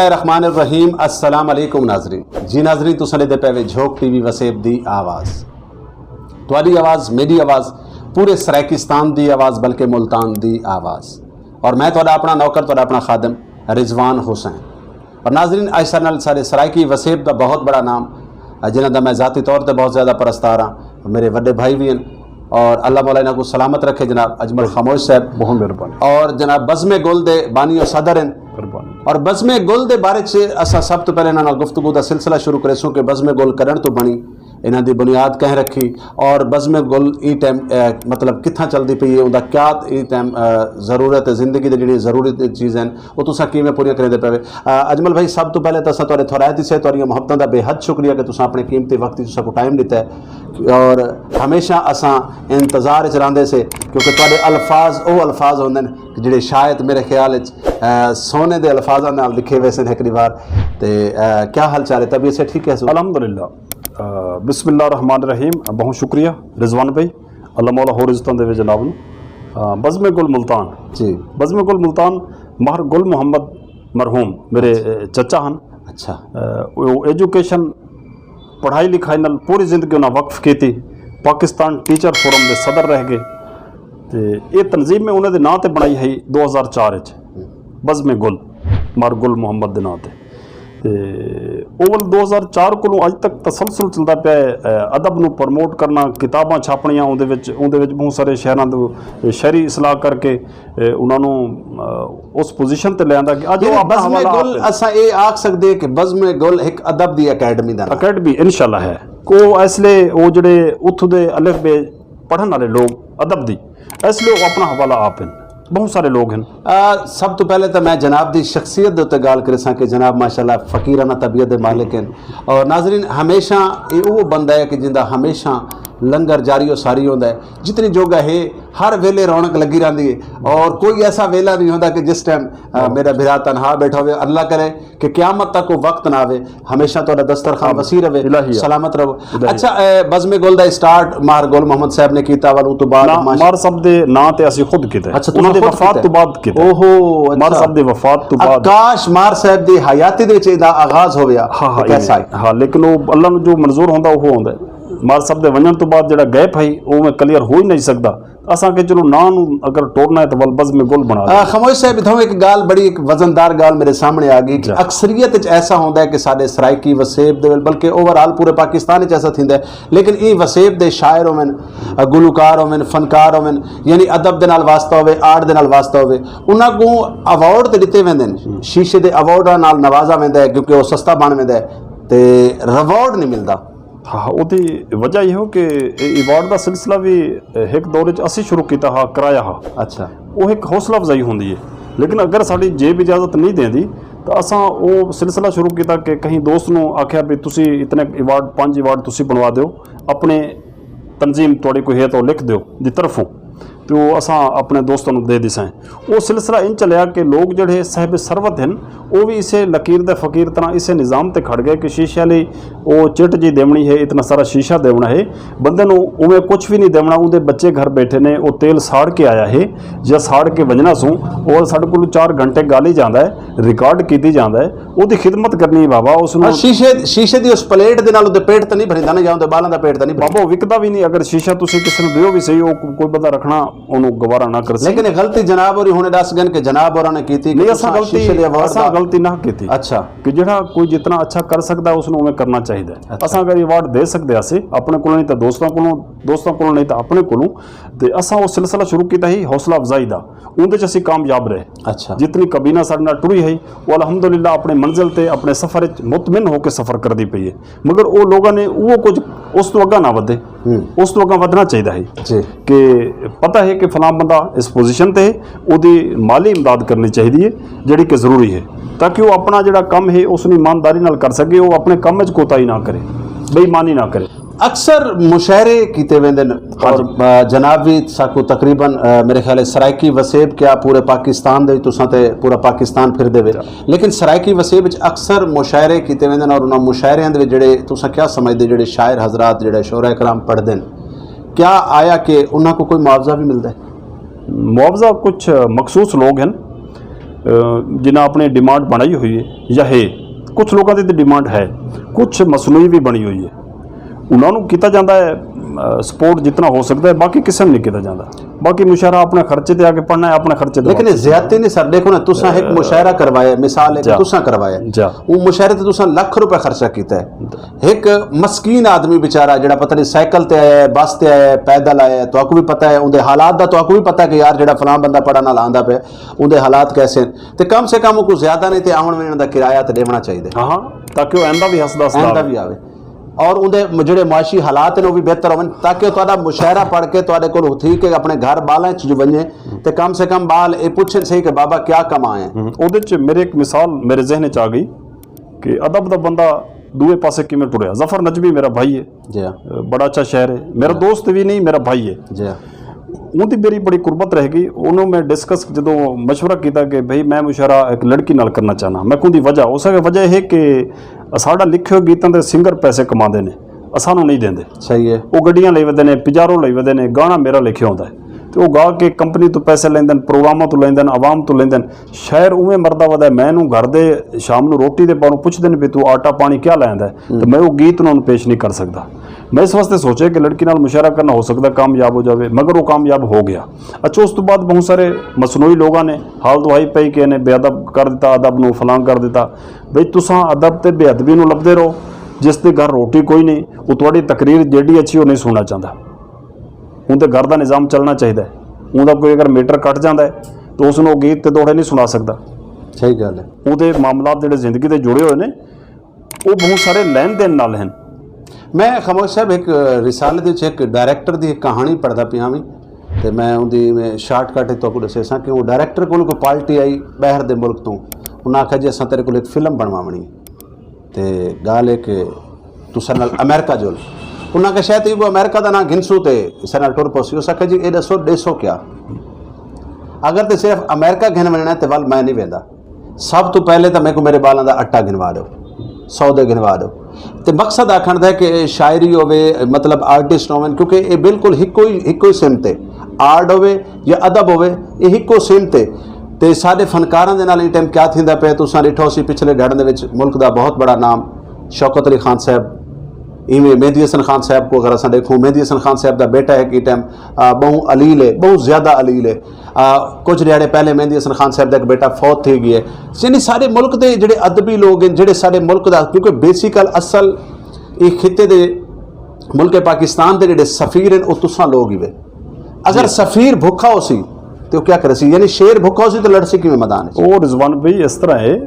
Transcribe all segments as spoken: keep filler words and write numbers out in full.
الرحمن الرحیم۔ السلام علیکم ناظرین۔ جی ناظرین، تساں دے پے وے جھوک ٹی وی وسیب دی آواز۔ تہاڈی آواز، میری آواز، پورے سرائیکستان دی آواز، بلکہ ملتان دی آواز۔ اور میں تہاڈا اپنا نوکر، تہاڈا اپنا خادم رضوان حسین۔ اور ناظرین، اج سارے نال سارے سرائیکی وسیب دا بہت بڑا نام، جنہاں دا میں ذاتی طور تے بہت زیادہ پرستار ہاں، میرے وڈے بھائی بھی ہیں۔ اور اللہ مولا انہاں کو سلامت رکھے جناب اجمل خاموش صاحب۔ بہت مہربانی۔ اور جناب بزم گل دے بانی و صدر ہیں۔ مہربانی۔ اور بزم گل دے بارے چ اساں سب تو پہلے انہاں نال گفتگو دا سلسلہ شروع کرے سوں کہ بزم گل کرن تو بنی، انہاں دی بنیاد کہیں رکھی، اور بزم گل ای ٹائم، اے، مطلب کتھاں چلدی پئی ہے، اوندا کیا ای ٹائم، اے، ضرورت ہے، زندگی دے جڑی ضروری چیز ہیں، وہ تساں کیویں پوریاں کریندے پے وے؟ آ، اجمل بھائی، سب تو پہلے تو اساں تہاڈے تھورائت سے تہاڈیاں محبتاں دا بے حد شکریہ کہ تساں اپنے قیمتی وقت وچ ساکو ٹائم دتا ہے، اور ہمیشہ اساں انتظار وچ رہندے سے، کیونکہ تہاڈے الفاظ او الفاظ ہوندے نے کہ جڑے شاید میرے خیال وچ، آ، سونے دے الفاظاں نال لکھے ہوئے سن ایک دیوار۔ تے، آ، کیا حال چال ہے؟ طبیعت سے ٹھیک ہے سو؟ الحمدللہ۔ آ، بسم اللہ الرحمن الرحیم۔ بہت شکریہ رضوان بھائی، اللہ مولا ہور عزتاں دے وے جناب نوں۔ آ، بزم گل ملتان۔ جی۔ بزم گل ملتان ماہر گل محمد مرحوم میرے، اچھا۔ اے، چچا ہن۔ اچھا۔ اے، او ایجوکیشن، پڑھائی لکھائی نال پوری زندگی انہاں وقف کیتی۔ پاکستان ٹیچر فورم دے صدر رہ گئے۔ تے اے تنظیم میں انہاں دے ناں تے بنائی ہے دو ہزار چار وچ، بزم گل، ماہر گل محمد دے ناں تے۔ تے اول دو ہزار چار کولوں اج تک تسلسل چلدا پیا ہے، اے، ادب نوں پروموٹ کرنا، کتاباں چھاپنیاں، اوندے وچ، اوندے وچ بہت سارے شہراں دے شہری اصلاح کر کے، اے، انہاں نوں، اے، اس پوزیشن تے لیندا کہ اج او اپنا بزم حوالہ گل آپ اساں اے آکھ سکدے کہ بزم گل ایک ادب دی اکیڈمی دا نام۔ اکیڈمی انشاءاللہ ہے۔ کو اس لیے او جڑے اتھوں دے الف بے پڑھن والے لوگ ادب دی، اس لیے او اپنا حوالہ آپ ہیں۔ بہت سارے لوگ ہیں۔ آ، سب تو پہلے تو میں جناب دی شخصیت دے اُتے گال کرے ساں کہ جناب ماشاءاللہ فقیرانہ طبیعت دے مالک ہیں۔ اور ناظرین، ہمیشہ اے او بندہ ہے کہ جندا ہمیشہ لنگر جاری و ساری ہوندا ہے۔ جتنی جوگا ہے، ہر ویلے رونق لگی رہندی ہے اور کوئی ایسا ویلا نہیں ہوندا کہ جس ٹائم، آ، میرا بھرا تنہا بیٹھا ہوئے۔ اللہ کرے کہ قیامت تک وہ وقت نہ آوے، ہمیشہ تہاڈا دسترخوان وسیع رہے، الہی۔ سلامت رہو۔ الہی۔ اچھا، اے، بزم گل دا اسٹارٹ مار گل محمد صاحب نے کیتا، والوں تو بعد نہ، ماش- مار صاحب دے ناں تے اسی خود کیتا ہے۔ اچھا، انہاں تساں دے خود وفات کیتا ہے؟ تو بعد کیتا ہے۔ اوہو، اچھا۔ مار صاحب دے وفات تو بعد۔ آکاش مار صاحب دی حیاتی دے وچ دا آغاز ہویا۔ ہاں، ہاں، کیسا ہے؟ ہاں، لیکن وہ اللہ نو جو منظور ہوندا، وہ ہوندا ہے۔ مار صاحب دے ونجن تو بعد جڑا گیپ ہے، وہ میں کلیئر ہو ہی نہیں سکدا۔ اساں کہ چلو ناں نوں اگر ٹورنا ہے تو ول بزم گل بنا دے۔ آ، خموش صاحب، اتھوں ایک گال، بڑی ایک وزندار گال میرے سامنے آ گئی کہ جی۔ اکثریت وچ ایسا ہوندا ہے کہ ساڈے سرائیکی وسیب دے ول، بلکہ اوور آل پورے پاکستان وچ ایسا تھیندا ہے، لیکن ایں وسیب دے شاعر ہوون، آ، گلوکار ہوون، فنکار ہوون، یعنی ادب دے نال واسطہ ہوے، آرٹ دے نال واسطہ ہوے، انہاں کو ایوارڈ تے دتے ویندے نے، شیشے دے ایوارڈاں نال نوازا ویندا ہے، کیونکہ وہ سستا بن ویندا ہے تے ریوارڈ نہیں ملدا۔ ہاں، اوہدی وجہ ایہو کہ ایوارڈ دا سلسلہ وی ہک دور وچ اسی شروع کیتا ہا، کرایا ہا۔ اچھا۔ او ہک حوصلہ افزائی ہوندی ہے، لیکن اگر ساڈی جیب اجازت نہیں دیندی، تاں اساں او سلسلہ شروع کیتا کہ کہیں دوست نوں آکھیا بھی تسی اتنے ایوارڈ، پنج ایوارڈ تسی بنوا دیو، اپنے تنظیم تہاڈی کوئی ہے تاں لکھ دیو دی طرفوں، تے او اساں اپنے دوستاں نوں دے دیساں۔ او سلسلہ ان چلیا کہ لوگ جڑے صاحب ثروت ہن، او وی اسے لکیر دے فقیر طرح اسے نظام تے کھڑ گئے کہ شیشے والی او چٹ جی دیونی ہے، اتنا سارا شیشہ دیونا ہے، بندے نوں اوویں کچھ وی نہیں دیونا۔ اوندے بچے گھر بیٹھے نے، او تیل ساڑ کے آیا ہے یا ساڑ کے ونجنا سوں، او ساڈے کول چار گھنٹے گالی جاندا ہے، ریکارڈ کیتی جاندا ہے۔ اوہدی خدمت کرنی ہے بابا، اس نوں۔ شیشے، شیشے دی اس پلیٹ دے نال اوہدے پیٹ تے نہیں بھریندا نا، یا اوہدے بالاں دا پیٹ تے نہیں بھریندا۔ بابا، او وکدا وی نہیں۔ اگر شیشہ تسی کسے نوں دیو وی صحیح، او کوئی بندہ رکھنا، اونوں گوارا نہ کرسی۔ لیکن غلطی جناب ہوری ہنے دس گن کہ جناب ہوراں نے کیتی کہ نہیں، اساں تساں غلطی، شیشے دے ایوارڈ اساں دا غلطی نہ کیتی۔ اچھا۔ کہ جڑا کوئی جتنا اچھا کر سکدا ہے، اس نوں اوویں کرنا چاہیدا ہے۔ اچھا۔ اساں اگر ایوارڈ دے سکدے ہاسے اپنے کولوں، نہیں تاں دوستاں کولوں، دوستاں کولوں نہیں تاں اپنے کولوں، تے اساں او سلسلہ شروع کیتا ہی حوصلہ افزائی دا۔ اوندے چ اسی کامیاب رہے۔ اچھا۔ جتنی کابینہ ساڈے نال ٹری ہے، وہ الحمدللہ اپنے منزل تے اپنے سفر وچ مطمئن ہو کے سفر کردی پئی ہے۔ مگر او لوگاں نے وہ کچھ اس تو اگاں نہ ودے، ہوں۔ اس تو اگاں ودنا چاہیدا ہے۔ جی۔ کہ پتہ ہے کہ فلاں بندہ اس پوزیشن تے ہے، اودی مالی امداد کرنی چاہیدی ہے، جڑی کہ ضروری ہے، تاکہ وہ اپنا جڑا کم ہے، اس نوں ایمانداری نال کر سکے، وہ اپنے کم وچ کوتاہی نہ کرے، بے ایمانی نہ کرے۔ اکثر مشاعرے کیتے ویندے نے، اور، آ، جناب بھی ساکو تقریباً، آ، میرے خیال ہے سرائیکی وسیب کیا پورے پاکستان دے وچ تساں تے پورا پاکستان پھر دے وے۔ لیکن سرائیکی وسیب وچ اکثر مشاعرے کیتے ویندے نے، اور انہاں مشاعریاں دے وچ جڑے تساں کیا سمجھدے، جڑے شاعر حضرات، جڑے شعراء کرام پڑھدے نے، کیا آیا کہ انہاں کو کوئی معاوضہ بھی ملدا ہے؟ معاوضہ کچھ مخصوص لوگ ہیں، جنہاں اپنی ڈیمانڈ بنائی ہوئی ہے یا ہے، کچھ لوکاں دی ڈیمانڈ ہے، کچھ مصنوعی بھی بنی ہوئی ہے، انہاں نوں کیتا جاندا ہے سپورٹ جتنا ہو سکدا ہے، باقی کسے نوں نہیں کیتا جاندا۔ باقی مشاعرہ اپنے خرچے تے آ کے پڑھنا ہے، اپنے خرچے تے لیکن یہ زیادتی نہیں سر، دیکھو نا، تساں ایک مشاعرہ کروایا، مثال ہے کہ تساں کروایا، جا۔ وہ مشاعرے تے تساں لکھ روپے خرچہ کیتا ہے۔ ایک مسکین آدمی بیچارہ جڑا پتہ نہیں سائیکل تے آیا ہے، بس تے آیا ہے، پیدل آیا ہے، تو آپ کو بھی پتہ ہے، اون دے حالات دا تو آپ کو بھی پتہ ہے کہ یار جڑا فلاں بندہ پڑھا نال آندا پہ، اون دے حالات کیسے ہیں۔ تے کم سے کم کو زیادہ نہیں تے آون وین دا کرایہ تے دیونا چاہیے۔ ہاں، تاکہ وہ آئندہ بھی ہسدا ہسدا آئندہ آوے۔ بھی آوے۔ اور اون دے جڑے معاشی حالات ہیں وہ بھی بہتر ہون، تاکہ وہ تہاڈا مشاعرہ پڑھ کے تہاڈے کول اتھی کے اپنے گھر بالاں چ جو ونجے، تے کم سے کم بال اے پوچھن سہی کہ بابا کیا کما ہے۔ ہوں، اودے چ میرے ایک مثال میرے ذہن چ آ گئی کہ ادب دا بندہ دوئے پاسے کیویں ٹریا۔ ظفر نجمی میرا بھائی ہے، جی ہاں۔ بڑا اچھا شاعر ہے، میرا دوست بھی نہیں، میرا بھائی ہے۔ جی ہاں۔ اون دی میری بڑی قربت رہ گئی۔ انہوں میں ڈسکس جدوں مشورہ کیتا کہ بھئی میں مشاعرہ ایک لڑکی نال کرنا چاہنا، میں کون دی وجہ، اس کی وجہ یہ کہ ساڈا لکھے ہوئے گیتاں دے سنگر پیسے کماندے نے، اسانوں نہیں دیندے۔ صحیح ہے۔ وہ گڈیاں لئی ودے نے، پجارو لئی ودے نے، گانا میرا لکھیا ہوندا ہے۔ تے وہ گا کے کمپنی تو پیسے لیندے نے، پروگراماں تو لیندے نے، عوام تو لیندے نے۔ شاعر اوویں مردا ودا ہے، میں نوں گھر دے شام نوں روٹی دے باروں پوچھدے نے بھی تو آٹا پانی کیا لیندا ہے، تے میں وہ گیت انہاں نوں پیش نہیں کر سکدا۔ میں اس واسطے سوچیا کہ لڑکی نال مشاعرہ کرنا ہو سکدا کامیاب ہو جاوے، مگر وہ کامیاب ہو گیا۔ اچھا، اس تو بعد بہت سارے مصنوعی لوگاں نے حال دوائی پئی کہ نے بے ادب کر دیتا، ادب نوں فلاں کر دیتا۔ بھئی تساں ادب تے بے ادبی نوں لبدے رہو، جس دے گھر روٹی کوئی نہیں، وہ تہاڈی تقریر جیڈی اچھی وہ نہیں سننا چاہندا۔ اون دے گھر دا نظام چلنا چاہیدا ہے۔ اون دا کوئی اگر میٹر کٹ جاندا ہے تو اس نوں گیت تے دوڑے نہیں سنا سکدا۔ صحیح گل ہے۔ اون دے معاملات جڑے زندگی دے جڑے ہوئے نے، وہ بہت سارے لین دین نال ہیں۔ میں خاموش صاحب ایک رسالے دے وچ ایک ڈائریکٹر دی ایک کہانی پڑھدا پیا وی، تے میں اون دی میں شارٹ کٹ تو کو دسے ساں کہ وہ ڈائریکٹر کول کوئی پارٹی آئی باہر دے ملک تو، انہاں آکھیا جی اساں تیرے کول ایک فلم بنواونی ہے۔ تے گال ہے کہ تساں نال امریکہ جول۔ انہاں کہ شاید ایہو امریکہ دا ناں گھنسو تے اساں نال ٹر پوسی۔ اس آکھیا جی اے دسو ڈیسو کیا؟ اگر تے صرف امریکہ گھن ونجنا ہے تے ول میں نہیں ویندا۔ سب تو پہلے تاں میرے کو میرے بالاں دا اٹا گھنوا دو، سودے گھنوا دو۔ تے مقصد آکھن دا ہے کہ شاعری ہوے، مطلب آرٹسٹ ہوون، کیونکہ اے بالکل ہکو ہی ہکو ہی سمت ہے۔ آرٹ ہوے یا ادب ہوے، یہ ہکو سمت ہے۔ تے سارے فنکاراں دے نال اس ٹائم کیا تھیندا پیا؟ تساں ڈیٹھا سی پچھلے ڈھڑ دے وچ ملک دا بہت بڑا نام شوکت علی خان صاحب، ایویں مہدی حسن خان صاحب کو اگر اساں دیکھوں، مہدی حسن خان صاحب دا بیٹا ہے کہ اس ٹائم آ، بہوں علیل ہے، بہوں زیادہ علیل ہے۔ آ، کچھ دیہاڑے پہلے مہدی حسن خان صاحب دا ایک بیٹا فوت تھی گیا ہے۔ یعنی سارے ملک دے جڑے ادبی لوگ ہیں، جڑے سارے ملک دا، کیونکہ بیسیکل اصل یہ خطے دے ملک پاکستان دے جڑے سفیر ہیں، وہ تساں لوگ ہی وے۔ اگر سفیر بھوکا ہو سی، تو کیا کرے سی؟ یعنی شیر بھوکا ہو سی تو لڑ سی کیویں میدان وچ؟ او رضوان بھائی، اس طرح ہے،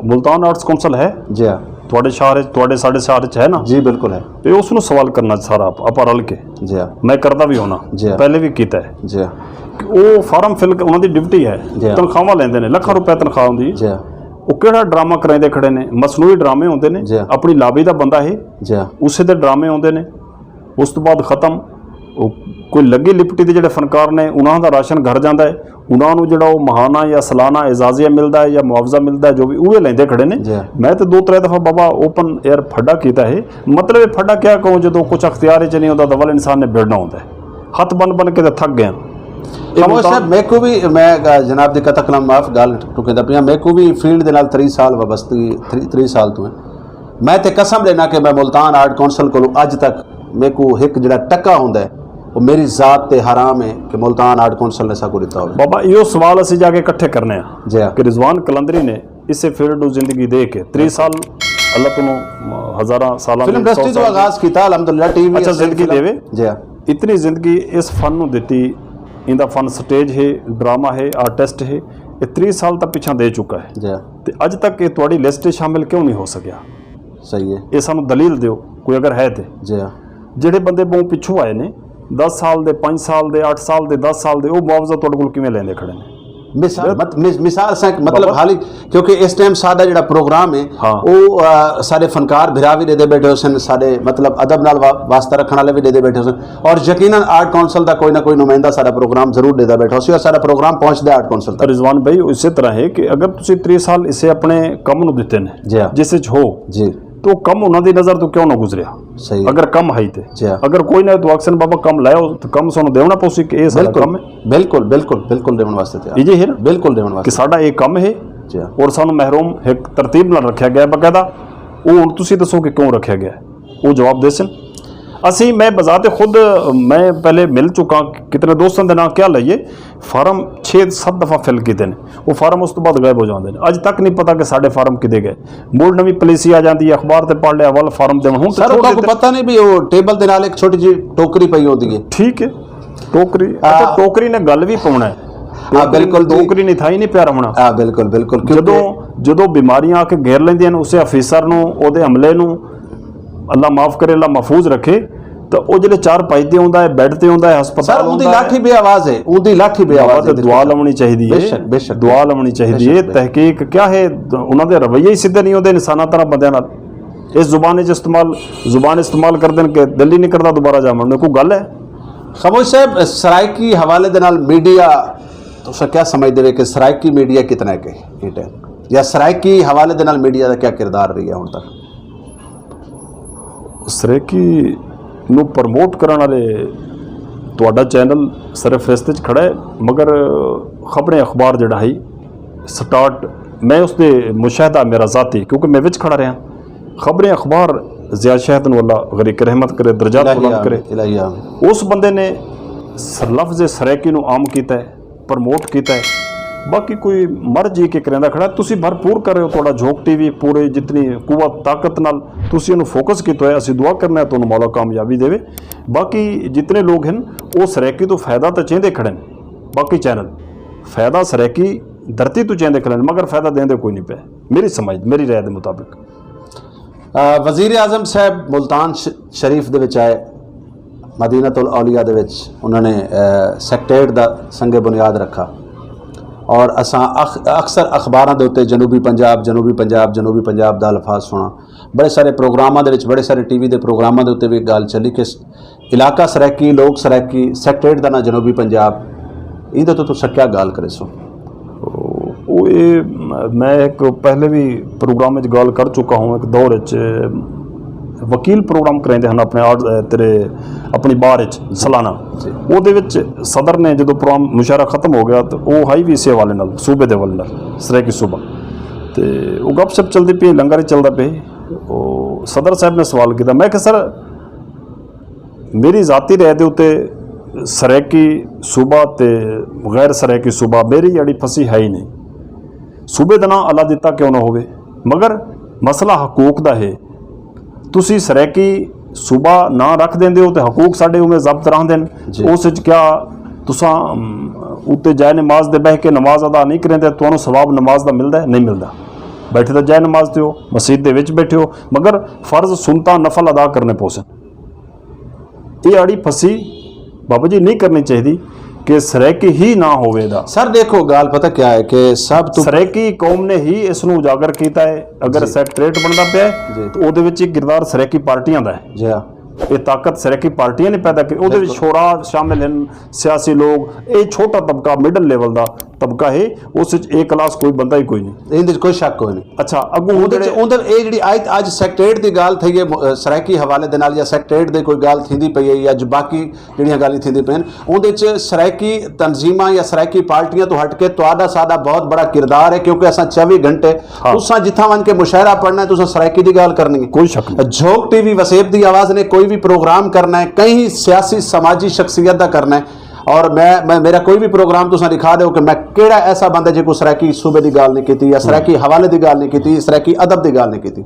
ملتان آرٹس کونسل ہے، جی ہاں۔ تواڈے شہر وچ، تواڈے ساڈے شہر وچ ہے نا؟ جی، بالکل ہے۔ تے اس نوں سوال کرنا سارا آپ، آپ رل کے۔ جی ہاں۔ میں کردا بھی ہونا، جی ہاں۔ پہلے بھی کیتا ہے۔ جی ہاں۔ کہ او فارم فل کر، انہاں دی ڈیوٹی ہے، جی ہاں۔ تنخواہاں لیندے نے، لکھاں روپے تنخواہ ہوندی ہے۔ جی ہاں۔ او کیڑا ڈرامہ کراندے کھڑے نے، مصنوعی ڈرامے ہوندے نے، جی ہاں۔ اپنی لابی دا بندہ ہے، جی ہاں۔ اسے دے ڈرامے ہوندے نے۔ اس تو بعد ختم۔ او کوئی لگی لپٹی دے جڑے فنکار نے، انہاں دا راشن گھر جاندا ہے، انہاں نوں جڑا او ماہانہ یا سالانہ اعزازیہ ملدا ہے یا معاوضہ ملدا ہے، جو بھی اوہ لیندے کھڑے نے۔ جی۔ میں تے دو ترے دفعہ بابا اوپن ایئر پھڈا کیتا ہے۔ مطلب، یہ پھڈا کیا کہوں، جدوں کچھ اختیار وچ نہیں ہوندا، تاں ول انسان نے بھیڑنا ہوندا ہے۔ ہتھ بن بن کے تے تھک گئے ہیں۔ یہ خاموش ملتان صاحب، میرے کو بھی، میں، آ، جناب دی قطع کلام معاف، گال ٹکے دا پیا، میرے کو بھی فیلڈ دے نال تری سال وابستگی، تری، تری سال تو ہے۔ میں تے قسم لینا کہ میں ملتان آرٹ کونسل کولوں اج تک میرے کو ایک جڑا ٹکا ہوندا ہے، وہ میری ذات تے حرام ہے کہ ملتان آرٹ کونسل نے ساکو دتا ہوئے۔ بابا، ایہو سوال اسی جا کے اکٹھے کرنے ہاں، جی ہاں۔ کہ رضوان قلندری نے اسے فیلڈ نوں زندگی دے کے تری سال، اللہ توں ہزاراں سالاں فلم دی، انڈسٹری سو تو سال دی۔ آغاز کیتا، الحمدللہ، ٹی وی اچھا، اسے زندگی فلم۔ دے وے۔ جی ہاں۔ اتنی زندگی اس فن نوں دتی، ایندا فن سٹیج ہے، ڈرامہ ہے، آرٹسٹ ہے، یہ تری سال تک پچھاں دے چکا ہے۔ جی ہاں۔ تے اج تک یہ تواڈی لسٹ وچ شامل کیوں نہیں ہو سکیا؟ صحیح ہے۔ یہ سانو دلیل دیو، کوئی اگر ہے تے۔ جی ہاں۔ جڑے بندے بہوں پچھوں آئے نے، دس سال دے، پنج سال دے، اٹھ سال دے، دس سال دے، وہ معاوضہ تہاڈے کول کیویں لیندے کھڑے نے؟ مثال، مت-، مس-، مثال اساں ایک مطلب بابا۔ حالی، کیونکہ اس ٹائم ساڈا جڑا پروگرام ہے، ہاں۔ وہ، آ، سارے فنکار بھرا بھی دے دے بیٹھے ہو سن، سارے مطلب ادب نال وا-، واسطہ رکھن والے بھی دے دے بیٹھے ہو سن، اور یقیناً آرٹ کونسل دا کوئی نہ کوئی نمائندہ سارا پروگرام ضرور دے دے بیٹھا ہو سی، اور سارا پروگرام پہنچ دے آرٹ کونسل تک۔ رضوان بھائی، اسی طرح ہے کہ اگر تسی تری سال اسے اپنے کم نو دتے نے، جی ہاں۔ جس وچ ہو، جی۔ تو کم انہاں دی نظر تو کیوں نہ گزریا؟ صحیح۔ اگر کم ہے تے۔ جی ہاں۔ اگر کوئی نہ تو آکسن بابا کم لایا ہو، تو کم سانو دیونا پوسی کہ اے سارا بالکل، کم ہے۔ بالکل، بالکل، بالکل دیون واسطے تیار۔ یہ جی ہے نا؟ بالکل دیون واسطے۔ کہ ساڈا اے کم ہے، اور سانوں محروم ایک ترتیب نال رکھیا گیا ہے باقاعدہ۔ وہ ہن تسی دسو کہ کیوں رکھیا گیا ہے؟ وہ جواب دے سن۔ اسی، میں بذات خود، میں پہلے مل چکا، کتنے دوستاں دے نام کیا لئیے، فارم چھ ست دفعہ فل کیتے نے۔ وہ فارم اس تو بعد غائب ہو جاندے نے، اج تک نہیں پتا کہ ساڈے فارم کدے گئے۔ مڑ نوی پالیسی آ جاندی ہے، اخبار تے پڑھ لیا، ول فارم دیون۔ ہن تے سر، چھوڑ تہاکوں دتے۔ پتہ نہیں بھی وہ ٹیبل دے نال ایک چھوٹی جی ٹوکری پئی ہوندی ہے۔ ٹھیک ہے، ٹوکری، اچھا، آ، ٹوکری نے گل بھی پاونا ہے۔ آ، ٹوکری، بالکل جی۔ ٹوکری نہیں تھائی نہیں پیا رہنا۔ آ، بالکل، بالکل، کیونکہ جدوں، جدوں بیماریاں آ کے گھیر لیندیاں نے، اسے آفیسر نوں، اودے عملے نوں، اللہ معاف کرے، اللہ محفوظ رکھے، تو او جلے چار پائی تے ہوندا ہے، بیڈ تے ہوندا ہے، ہسپتال سر، اون دی ہوندا ہے۔ لاٹھی بے آواز ہے، اون دی لاٹھی بے بابا، آواز ہے، تے دعا لونی چاہیے، بے شک، بے شک، دعا لونی چاہیے۔ بے شک، بے شک۔ تحقیق کیا ہے؟ انہاں دے رویے ہی سیدھے نہیں ہوندے انساناں طرح بندیاں نال۔ اس زبان وچ استعمال، زبان استعمال کر دین کہ دل ہی نہیں کردا دوبارہ جاون نوں۔ کوئی گل ہے؟ خاموش صاحب، سرائیکی حوالے دے نال میڈیا، تساں کیا سمجھدے وے کہ سرائیکی میڈیا کتنا ہے کہ یہ ٹائم، یا سرائیکی حوالے دے نال میڈیا دا کیا کردار رہی ہے ہن تک؟ سرائیکی نو پروموٹ کرن والے، تہاڈا چینل سر فہرست وچ کھڑا ہے، مگر خبریں اخبار جڑا ہے سٹارٹ، میں اس دے مشاہدہ میرا ذاتی، کیونکہ میں وچ کھڑا رہا، خبریں اخبار ضیاء شہد نو اللہ غریق رحمت کرے، درجات الہی بلند کرے۔ آمین، الہی آمین۔ اس بندے نے س-، لفظ سرائیکی نو عام کیتا ہے، پروموٹ کیتا ہے۔ باقی کوئی مر جی کے کریندا کھڑا، تسی بھرپور کر رہے ہو، تہاڈا جھوک ٹی وی پورے جتنی قوت طاقت نال تسی انہوں فوکس کیتا ہے، اسی دعا کرنا ہے تہانوں مولا کامیابی دے۔ باقی جتنے لوگ ہیں، وہ سرائیکی تو فائدہ تو چاہتے کھڑے ہیں۔ باقی چینل فائدہ سرائیکی دھرتی تو چاہتے کھڑے ہیں، مگر فائدہ دیندے کوئی نہیں پے، میری سمجھ، میری رائے دے مطابق۔ آ، وزیر اعظم صاحب ملتان ش-، شریف دے وچ آئے، مدینہ الاولیاء دے وچ انہوں نے، آ، سیکریٹریٹ دا سنگ بنیاد رکھا۔ اور اساں اخ-، اکثر اخباراں دے اُتے جنوبی پنجاب، جنوبی پنجاب، جنوبی پنجاب دا الفاظ سنا۔ بڑے سارے پروگراماں دے وچ، بڑے سارے ٹی وی دے پروگراماں دے اُتے وی گل چلی کہ علاقہ سرائیکی، لوگ سرائیکی، سیکریٹریٹ دا نہ جنوبی پنجاب، ایندے تو تساں کیا گل کرے سو؟ او، اے، میں ایک پہلے بھی پروگرام وچ گل کر چکا ہوں، ایک دور وچ وکیل پروگرام کریندے ہن اپنے آرڈ-، اے، تیرے اپنی بار وچ سالانہ۔ جی۔ او دے وچ صدر نے جدوں پروگرام مشاعرہ ختم ہو گیا تو او ہائی وی سی حوالے نال، صوبے دے حوالے نال، سرائیکی صوبہ، تے او گپ شپ چلدی پئی، لنگر ہی چلدا پیا۔ او صدر صاحب نے سوال کیتا، میں کہ سر، میری ذاتی رائے دے اُتے سرائیکی صوبہ تے غیر سرائیکی صوبہ میری اڑی پھسی ہے ہی نہیں۔ صوبے دا ناں اللہ دتا کیوں نہ ہوئے، مگر مسئلہ حقوق دا ہے۔ تسی سرائیکی صوبہ نہ رکھ دیندے ہو تے حقوق ساڈے اوویں ضبط رہندے نے۔ جی۔ اس وچ کیا تساں، ام، اُتے جائے نماز دے بہہ کے نماز ادا نہیں کریندے، تانوں ثواب نماز دا ملدا ہے؟ نہیں ملدا۔ بیٹھے تے جائے نماز تے ہو، مسجد دے وچ بیٹھے ہو، مگر فرض سنتاں نفل ادا کرنے پوسن۔ یہ آڑی پھسی بابا جی نہیں کرنی چاہیے کہ سرائیکی ہی نہ ہوئے دا۔ سر، دیکھو، گل پتہ کیا ہے کہ سب تو سرائیکی قوم نے ہی اس نو اجاگر کیتا ہے۔ اگر جی۔ سیکریٹریٹ بندا پیا ہے، جی۔ تو او دے وچ ایک کردار سرائیکی پارٹیاں دا ہے۔ جی ہاں۔ یہ طاقت سرائیکی پارٹیاں نے پیدا کی۔ او دے وچ بالکل۔ شورا شامل ہیں، سیاسی لوگ، یہ چھوٹا طبقہ، مڈل لیول دا طبقہ ہے، اس وچ اے کلاس کوئی بندہ ہی کوئی نہیں۔ ایندے وچ کوئی شک کوئی نہیں۔ اچھا، اگوں اون دے وچ، اون دے، اے جڑی آج، اج سیکریٹریٹ دی گل تھئی ہے، م-، سرائیکی حوالے دے نال یا سیکریٹریٹ دی کوئی گل تھیندی پئی ہے یا جو باقی جڑیاں گلاں تھیندی پئین، اون دے وچ سرائیکی تنظیماں یا سرائیکی پارٹیاں تو ہٹ کے تہاڈا ساڈا بہت بڑا کردار ہے، کیونکہ اساں چوبی گھنٹے ہاں۔ تساں جتھاں ون کے مشاعرہ پڑھنا ہے، تساں سرائیکی دی گل کرنی ہے۔ کوئی شک نہیں۔ جھوک ٹی وی وسیب دی آواز نے کوئی بھی پروگرام کرنا ہے، کہیں سیاسی سماجی شخصیت دا کرنا ہے، اور میں، میں، میرا کوئی بھی پروگرام تساں دکھا دیو کہ میں کیڑا ایسا بندہ جے کو سرائیکی صوبے دی گل نہیں کیتی یا سرائیکی حوالے دی گل نہیں کیتی، سرائیکی ادب دی گل نہیں کیتی۔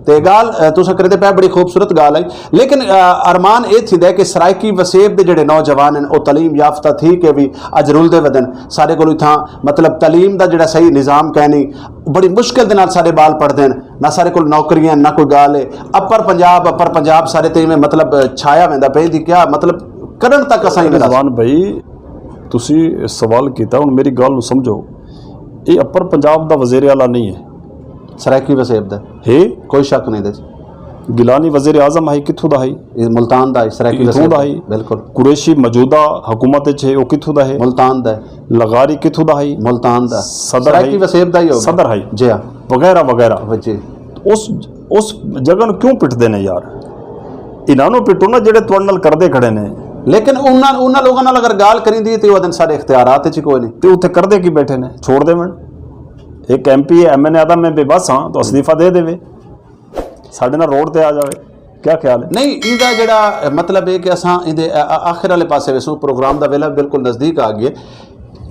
تے گل، اہ، تساں کریندے پے بڑی خوبصورت گل ہے، لیکن، اہ، ارمان اے تھیندا ہے کہ سرائیکی وسیب دے جڑے نوجوان ہیں، او تعلیم یافتہ تھی کے بھی اج رلدے ودن۔ سارے کول اتھاں مطلب تعلیم دا جڑا صحیح نظام کہنی، بڑی مشکل دے نال سارے بال پڑھدے ہیں، نہ سارے کول نوکریاں، نہ کوئی گل ہے۔ اپر پنجاب، اپر پنجاب سارے تے میں مطلب چھایا ویندا پے دی کیا مطلب کرن تک اساں ایویں رضوان بھائی، تسی سوال کیتا، ہن میری گل نو سمجھو، یہ اپر پنجاب دا وزیر اعلیٰ نہیں ہے۔ سرائیکی وسیب دا ہے۔ کوئی شک نہیں دے۔ گیلانی وزیر اعظم ہے، کتھوں دا ہے؟ یہ ملتان دا ہے، سرائیکی اتھوں وسیب دا دا۔ ہے۔ بالکل۔ قریشی موجودہ حکومت وچ ہے، وہ کتھوں دا ہے؟ ملتان دا ہے۔ لغاری کتھوں دا ہے؟ ملتان دا۔ صدر سرائیکی ہے۔ وسیب دا ہی ہو گیا۔ صدر ہے۔ جی ہاں۔ وغیرہ وغیرہ۔ جی۔ اس، اس جگہ نوں کیوں پٹدے نے یار؟ انہاں نوں پٹو نا جڑے تہاڈے نال کردے کھڑے نے۔ لیکن انہاں، انہاں لوگاں نال اگر گل کریندی تے او دن سارے اختیارات وچ کوئی نہیں۔ تے اتھے کردے کی بیٹھے نے؟ چھوڑ دے من۔ ایک M P A M N A آدھا میں بے بس ہاں تو استعفی دے دے۔ ساڈے نال روڈ تے آ جاوے۔ کیا خیال ہے؟ نہیں، ایندا جڑا مطلب ہے کہ اساں ایندے آ- آ- آخر والے پاسے ویسوں، پروگرام دا ویلا بالکل نزدیک آ گیا۔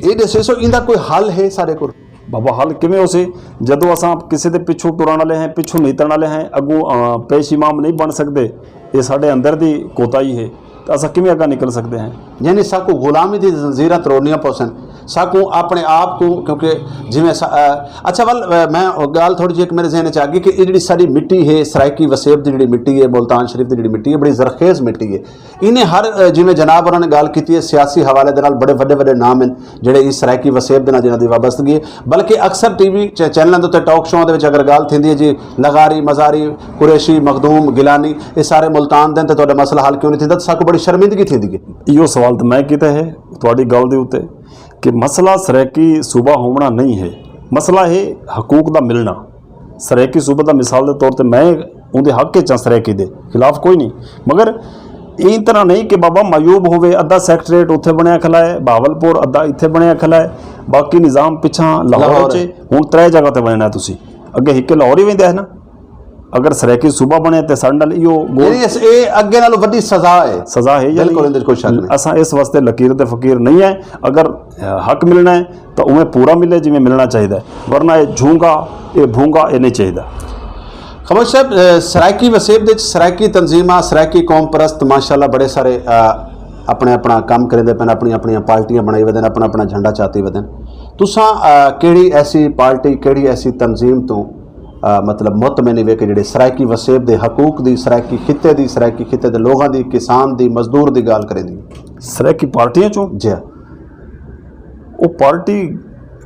یہ دسے سو ایندا کوئی حل ہے سارے کول؟ بابا، حل کیویں ہو سی؟ جدوں اساں کسے دے پچھوں ٹرن والے ہیں، پچھوں نیتن والے ہیں، اگوں آ، پیش امام نہیں بن سکدے، یہ ساڈے اندر دی کوتاہی ہے، تو اساں کیویں اگاں نکل سکدے ہیں؟ یعنی ساکو غلامی دی زنجیراں تروڑنیاں پوسن، ساکو اپنے آپ کو، کیونکہ جویں سا- آ، اچھا، ول آ، میں گل تھوڑی جی ایک میرے ذہن چ آ گئی کہ یہ جڑی ساری مٹی ہے، سرائیکی وسیب دی جڑی مٹی ہے، ملتان شریف دی جڑی مٹی ہے، بڑی زرخیز مٹی ہے۔ انہیں ہر آ، جویں جناب ہوراں نے گل کیتی ہے، سیاسی حوالے دے نال بڑے وڈے وڈے نام ہیں جڑے اس سرائیکی وسیب دے نال جنہاں دی وابستگی ہے، بلکہ اکثر ٹی وی چینلاں دے تے ٹاک شوآں دے وچ اگر گل تھیندی ہے جی، لغاری، مزاری، قریشی، مخدوم، گیلانی، یہ سارے ملتان دے تے تہاڈا مسئلہ حل کیوں نہیں تھیندا؟ تے ساکو بڑی شرمندگی تھیندی ہے۔ ایہو سوال تے میں کیتا ہے تہاڈی گل دے اُتے کہ مسئلہ سرائیکی صوبہ ہونا نہیں ہے، مسئلہ ہے حقوق دا ملنا۔ سرائیکی صوبہ دا مثال دے طور تے میں اوندے حق وچ ہاں، سرائیکی دے خلاف کوئی نہیں، مگر این طرح نہیں کہ بابا معیوب ہووے، ادھا سیکٹریٹ اتھے بنیا کھلا ہے، بہاولپور ادھا اتھے بنیا کھلا ہے، باقی نظام پچھاں لاہور لاہور وچ ہے۔ ہن ترے جگہ تے بننا ہے تسی۔ اگے ہک لاہور ہی ویندا ہے نا۔ اگر سرائیکی صوبہ بنے تے ساڈے نال ایہو گول یعنی اس- اے اگے نالوں وڈی سزا ہے۔ سزا ہے یا بالکل، نہیں؟ اندر کوئی شک نہیں۔ اساں اس واسطے لکیر تے فقیر نہیں ہے۔ اگر حق ملنا ہے تو اوویں پورا ملے جویں ملنا چاہیدا ہے، ورنہ اے جھونگا، اے بھونگا، اے نہیں چاہیدا۔ خموش صاحب، اے، سرائیکی وسیب دے وچ سرائیکی تنظیماں، سرائیکی قوم پرست ماشاءاللہ بڑے سارے، اے، اپنے اپنا کام کریندے پن، اپنی اپنی پارٹیاں بنائی ودن، اپنا اپنا جھنڈا چاتی ودن۔ تساں، اے، کیڑی ایسی پارٹی، کیڑی ایسی تنظیم تو، اے، مطلب مطمئن وے کہ جڑے سرائیکی وسیب دے حقوق دی، سرائیکی خطے دی، سرائیکی خطے دے لوگاں دی، کسان دی، مزدور دی گل کریندی؟ سرائیکی پارٹیاں چوں؟ جی ہاں۔ وہ پارٹی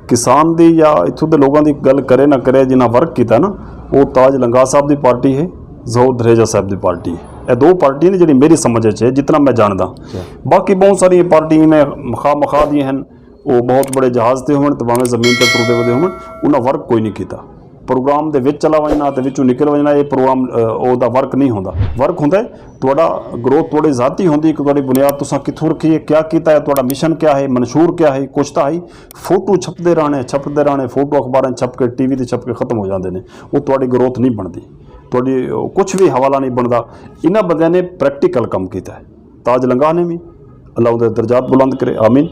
کسان دی یا اتھوں دے لوگاں دی گل کرے نہ کرے، جنہاں ورک کیتا نا، وہ تاج لنگا صاحب دی پارٹی ہے، ظہور دھریجہ صاحب دی پارٹی ہے۔ یہ دو پارٹی نے جڑی میری سمجھ وچ ہے، جتنا میں جاندا۔ باقی بہت ساری پارٹی میں مخا مخا دی ہیں، وہ بہت بڑے جہاز تے ہون تے بھاویں زمین تے ٹردے ودے ہون، انہاں ورک کوئی نہیں کیتا۔ پروگرام دے وچ چلا وجنا تے وچوں نکل وجنا، یہ پروگرام، اے، او دا ورک نہیں ہوندا۔ ورک ہوندا ہے تہاڈا گروتھ تہاڈی ذاتی ہوندی، کہ تہاڈی بنیاد تساں کتھوں رکھی ہے، کیا کیتا ہے، تہاڈا مشن کیا ہے، منشور کیا ہے، کچھ تاں ہے۔ فوٹو چھپدے رہنے، چھپدے رہنے، فوٹو اخباراں چھپ کے، ٹی وی تے چھپ کے ختم ہو جاندے نے۔ وہ تہاڈی گروتھ نہیں بندی، تہاڈی، او، کچھ بھی حوالہ نہیں بندا۔ انہاں بندیاں نے پریکٹیکل کم کیتا ہے۔ تاج لنگاہ نے بھی، اللہ اندر درجات بلند کرے، آمین۔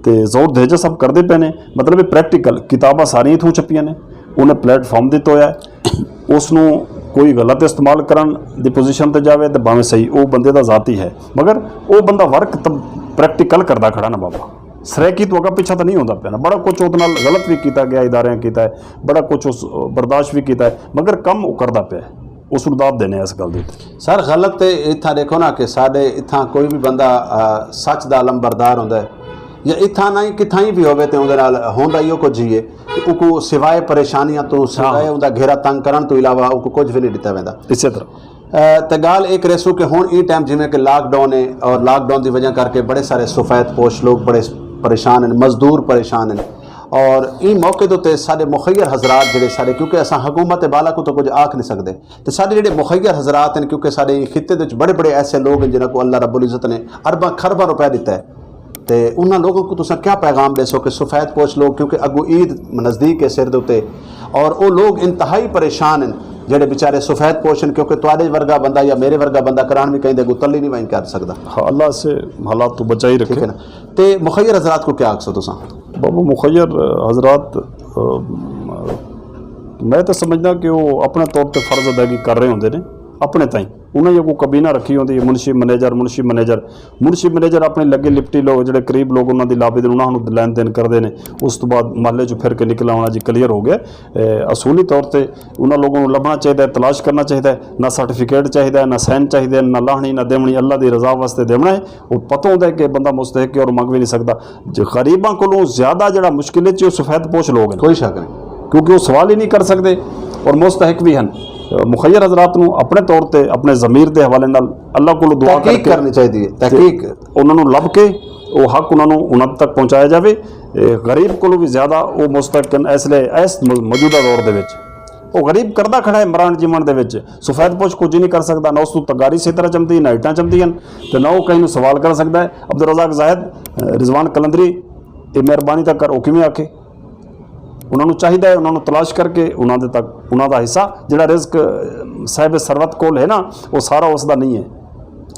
تے زور دھیجا سب کردے پے نے، مطلب یہ پریکٹیکل کتاباں ساریاں اتھوں چھپیاں نے، انہیں پلیٹ فارم دتا ہویا ہے، اس نوں کوئی غلط استعمال کرن دی پوزیشن تے جاوے تے بھاویں صحیح، او بندے دا ذاتی ہے، مگر او بندہ ورک تے پریکٹیکل کردا کھڑا نا بابا۔ سرائیکی تو اگا پیچھا تو نہیں ہوندا پیا نا، بڑا کچھ اودے نال غلط بھی کیتا گیا، اداریاں کیتا ہے، بڑا کچھ اس برداشت بھی کیتا ہے، مگر کم او کردا پیا ہے۔ اس نوں داد دینے اس گل دی۔ سر، غلط تے اتھاں دیکھو نا کہ ساڈے اتھاں کوئی بھی بندہ، آ، سچ دا علم بردار ہوندا ہے، یا اتھاں نہیں کتھاں ہی بھی ہووے تے اوندے نال ہوندا ہی او کچھ ہی ہے کہ اوکو سوائے پریشانیاں تو، سوائے ہاں۔ اوندا گھیرا تنگ کرن تو علاوہ اوکو کچھ بھی نہیں دتا ویندا۔ اسے طرح۔ آ، تے گال ایک ریسو کہ ہن ای ٹائم جویں کہ لاک ڈاؤن ہے اور لاک ڈاؤن دی وجہ کر کے بڑے سارے سفید پوش لوگ بڑے پریشان ہیں، مزدور پریشان ہیں۔ اور ای موقع دے تے ساڈے مخیر حضرات جڑے ساڈے، کیونکہ اساں حکومت بالا کو تو کچھ آکھ نہیں سکدے، تے ساڈے جڑے مخیر حضرات ہیں، کیونکہ ساڈے خطے دے وچ بڑے بڑے ایسے لوگ ہیں جنہاں کو اللہ رب العزت نے ارباں خرباں روپے دتا ہے، تے انہاں لوگوں کو تساں کیا پیغام دے سو کہ سفید پوش لوگ، کیونکہ اگو عید نزدیک ہے سر دے اتے، اور او لوگ انتہائی پریشان ہیں جڑے بیچارے سفید پوش ہیں، کیونکہ تواڈے ورگا بندہ یا میرے ورگا بندہ کران بھی کہیں دے اگو تلی نہیں وائن کر سکدا۔ ہاں، اللہ سے حالات تو بچائی رکھے۔ ٹھیک ہے نا؟ تے مخیر حضرات کو کیا آکھ سو تساں؟ بابا، مخیر حضرات، آ، میں تو سمجھنا کہ وہ اپنے طور پہ فرض ادائیگی کر رہے ہوندے نے اپنے تائیں۔ انہاں نے کوئی کبینہ رکھی ہوندی ہے، منشی منیجر، منشی منیجر، منشی منیجر اپنے لگے لپٹی لوگ، جڑے قریب لوگ انہاں دی لابی دے، انہاں نوں لین دین کردے نے۔ اس تو بعد محلے چوں پھر کے نکل آونا جی، کلیئر ہو گیا۔ اے، اصولی طور تے انہاں لوگوں نوں لبھنا چاہیدا ہے، تلاش کرنا چاہیدا ہے، نہ سرٹیفکیٹ چاہیدا ہے، نہ سائن چاہیدے، نہ لاہنی، نہ دیونی، اللہ دی رضا واسطے دیونا ہے۔ وہ پتہ ہوندا ہے کہ بندہ مستحق ہے اور منگ بھی نہیں سکدا۔ جو غریباں کولوں زیادہ جڑا مشکل وچ ہے، وہ سفید پوش لوگ ہیں۔ کوئی شک نہیں۔ کیونکہ وہ سوال ہی نہیں کر سکدے اور مستحق بھی ہیں۔ مخیر حضرات نوں اپنے طور تے، اپنے ضمیر دے حوالے نال اللہ کولوں دعا کر تحقیق کے کرنی چاہیے، تے تحقیق۔ انہاں نوں لب کے وہ حق انہاں نوں انہاں تک پہنچایا جاوے۔ اے غریب کولوں بھی زیادہ وہ مستحق ہیں، اس لیے اس م-، موجودہ دور دے وچ وہ غریب کردا کھڑا ہے مران جیون دے وچ۔ سفید پوش کچھ نہیں کر سکدا، نہ اس نوں تگاری سے طرح چمدی، نہ اٹاں چمدی ہیں، تے نہ وہ کہیں نوں سوال کر سکدا ہے۔ عبدالرزاق زاہد، رضوان قلندری، یہ مہربانی تک کر، وہ کیویں آکھے؟ انہاں نوں چاہیدا ہے انہاں نوں تلاش کر کے انہاں دے تک انہاں دا حصہ، جڑا رزق صاحب ثروت کول ہے نا، وہ سارا اس دا نہیں ہے۔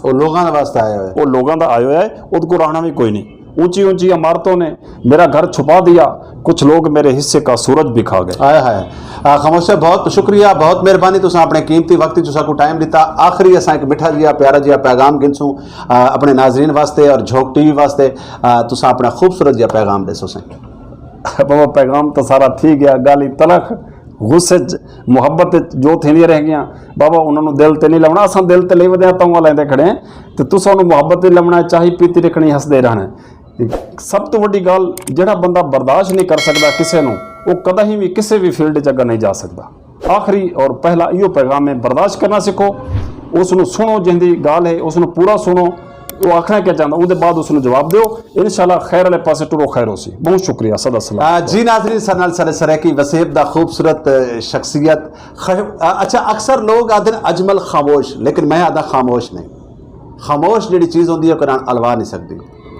وہ لوگوں کا واسطہ آیا ہوا ہے۔ وہ لوگاں دا آیا ہوا ہے، اود کو رہنا بھی کوئی نہیں۔ اونچی اونچی عمارتوں نے میرا گھر چھپا دیا، کچھ لوگ میرے حصے کا سورج بھی کھا گئے۔ آیا ہے۔ آ، خاموش صاحب، بہت شکریہ، بہت مہربانی۔ تساں اپنے قیمتی وقت تساں کو ٹائم دیتا۔ آخری اساں ایک مٹھا جیا پیارا جیا پیغام گنسوں، آ، اپنے ناظرین واسطے اور جھوک ٹی وی واسطے۔ آ، تساں اپنا خوبصورت جیا پیغام دے سو سائیں۔ بابا، پیغام تو سارا تھی گیا، گالی تلخ، غصے چ، محبت چ جو تھیندیاں رہ گیاں، بابا، انہاں نوں دل تے نہیں لاونا۔ اساں دل تے لئی ودے آں، تاں لیندے کھڑے ہیں۔ تے تساں انہوں محبت نہیں لاونا، چاہی پیتی رکھنی، ہسدے رہنا ہے۔ سب تو وڈی گل، جڑا بندہ برداشت نہیں کر سکدا کسے نوں، وہ کدی بھی کسے بھی فیلڈ چ اگے نہیں جا سکدا۔ آخری اور پہلا ایہو پیغام ہے، برداشت کرنا سکھو، اس نوں سنو، جن دی گل ہے اس نوں پورا سنو۔ وہ آخنا کیا چاہتا، اون دے بعد اس نوں جواب دیو۔ انشاءاللہ خیر والے پاسے ٹرو، خیر ہو سی۔ بہت شکریہ، صدا سلام۔ آ، جی ناظرین، سر نال سر سرائیکی وسیب دا خوبصورت، آ، شخصیت۔ خ-، آ، اچھا، اکثر لوگ آدھے نے اجمل خاموش، لیکن میں آدھا خاموش نہیں۔ خاموش جڑی چیز ہوندی ہے، او کران الوا نہیں سکدی۔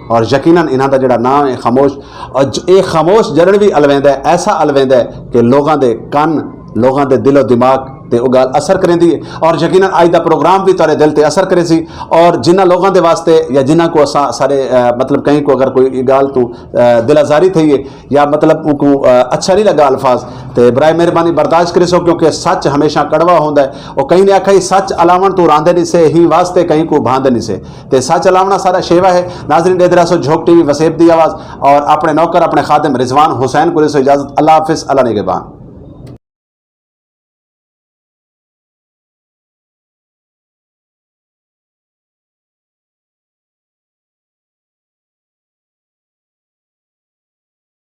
اور یقیناً انہاں دا جڑا نام ہے خاموش، اور ج-، اے خاموش جڑن بھی الویندا ہے، ایسا الویندا ہے کہ لوگاں دے کن، لوگاں دے دل و دماغ تے او گل اثر کریندی ہے۔ اور یقیناً اج دا پروگرام بھی تہاڈے دل تے اثر کرے سی۔ اور جنہاں لوگاں دے واسطے یا جنہاں کو اساں سارے، آ، مطلب کہیں کو اگر کوئی گل تو، آ، دل آزاری تھئی ہے، یا مطلب ان کو، آ، اچھا نہیں لگا الفاظ، تے برائے مہربانی برداشت کرے سو، کیونکہ سچ ہمیشہ کڑوا ہوندا ہے۔ اور کہیں نے آکھا، "یہ سچ الاون تو راندے نہیں سے، ہی واسطے کہیں کو بھاندے نہیں سے۔" تے سچ الاونا سارا شیوا ہے۔ ناظرین، دے درا سو جھوک ٹی وی وسیب دی آواز اور اپنے نوکر، اپنے خادم رضوان حسین کو دے سو اجازت۔ اللہ حافظ، اللہ نگہبان۔